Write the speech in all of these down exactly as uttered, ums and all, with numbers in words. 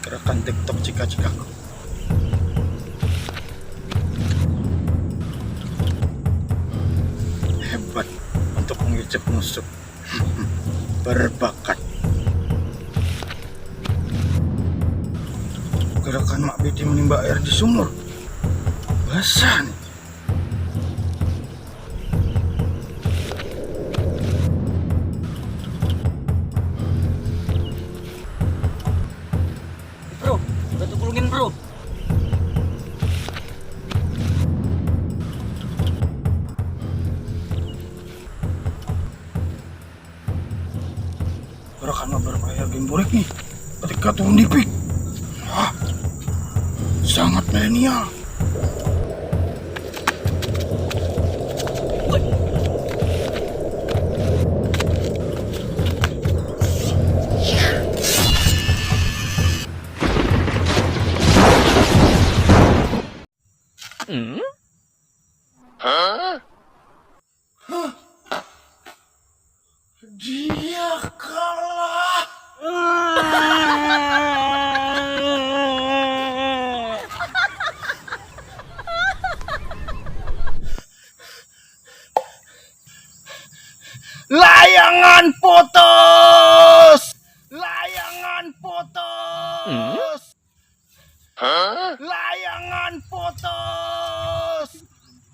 Gerakan TikTok cika-cikaku. Hebat untuk mengejek musuh. Berbakat. Gerakan Mak Biti menimba air di sumur. Basah nih. Bro, batu gulungin, bro. Rakan mabar paya game borek nih. Ketika turun di pick. Wah, sangat milenial. Hmm? Hah? Dia kalah. Layangan putus. Layangan putus. Hmm? Hah? Layangan putus.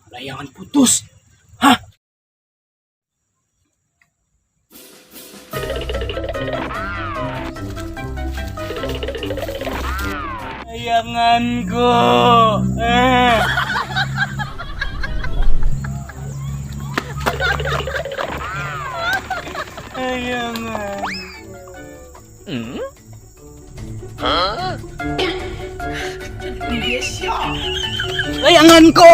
Layangan putus. Hah? Layanganku. Eh. Layangan. Hmm? Hah? Layanganku.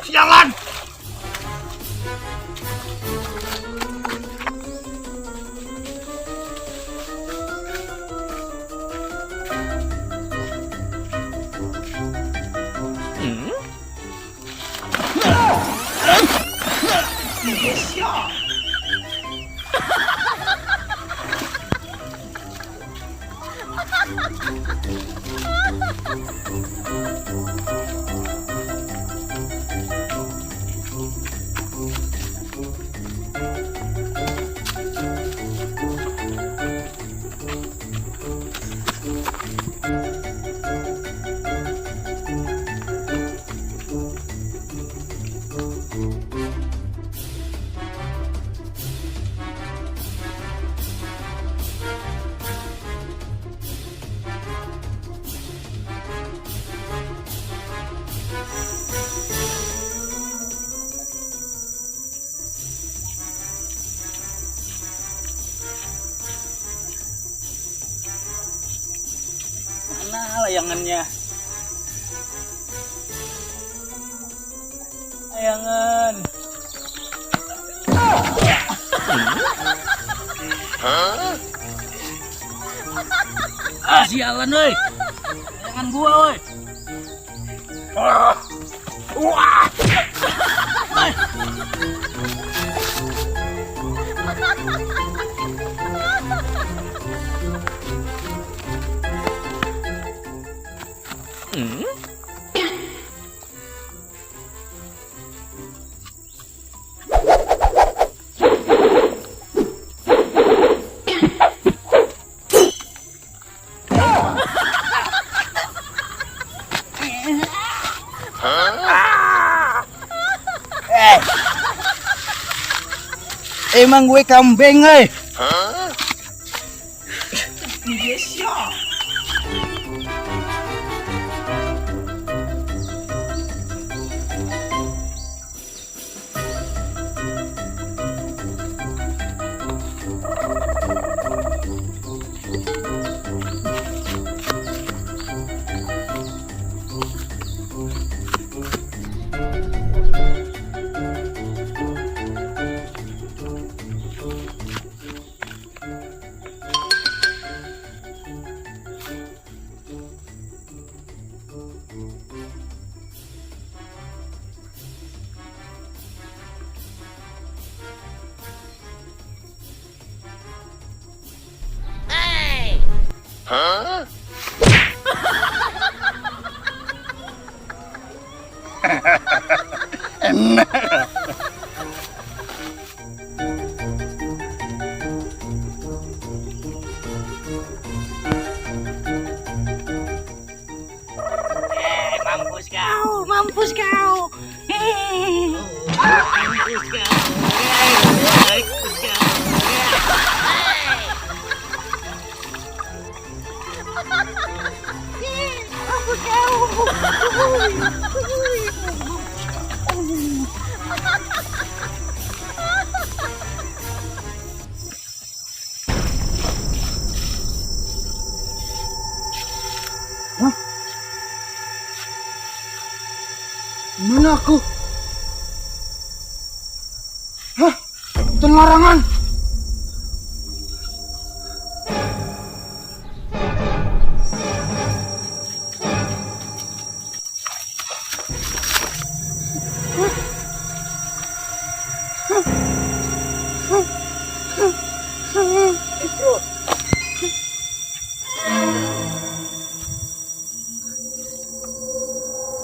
Sialan. Hmm? Mana layangannya? Jangan. Ah, sialan, woi. Jangan gua, woi. Ah. Wah. Hmm? Eh. Emang gue kambing, eh. Hah? Eh, mampus kau, mampus kau. Eh, mampus kau. Eh, mampus kau. Eh, mampus kau. Hah? Mana aku? Hah? Hutan larangan.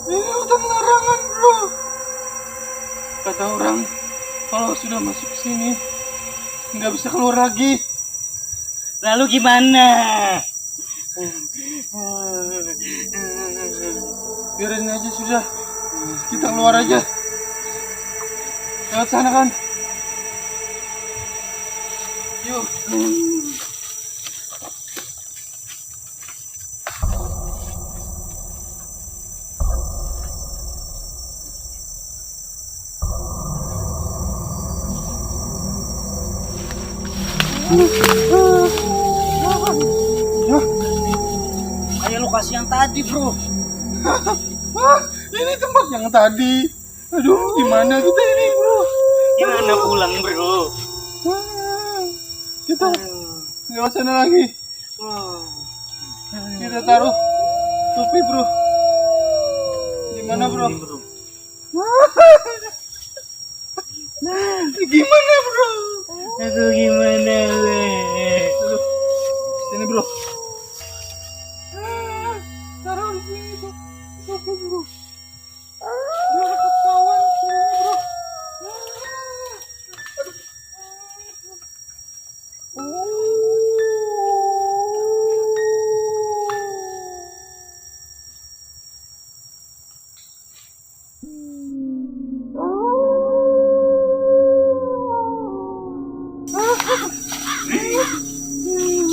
Ini hutan larangan, bro. Kata orang, kalau sudah masuk sini, nggak bisa keluar lagi. Lalu gimana? Biarin aja sudah. Kita keluar aja. Lewat sana kan? Yuk. Hah? Kayak lokasi yang tadi, bro. Hah? Ini tempat yang tadi. Aduh, gimana kita ini, bro? Gimana pulang, bro? Wah, kita lewat sana lagi. Kita taruh topi, bro. Gimana, bro? Gimana, bro? Aku gimana, weh? Sini, bro. Taruh di sini, bro. Topi, bro. Biar ketahuan, bro.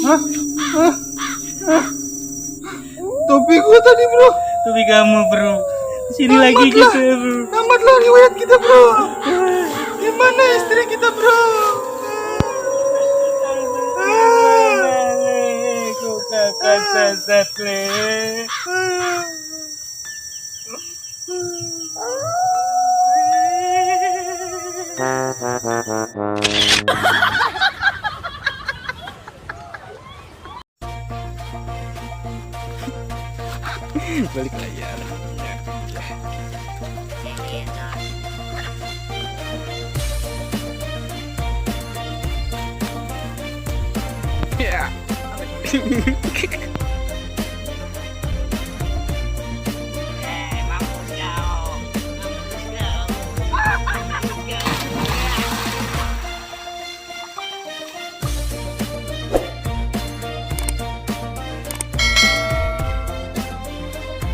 Hah? Hah? Hah? Topiku tadi, bro. Topi kamu, bro. Sini lagi kita, bro. Tamatlah riwayat kita, bro. Di mana istri kita, bro? Kok kakak sasat, le? Balik layar. Ya. Ya.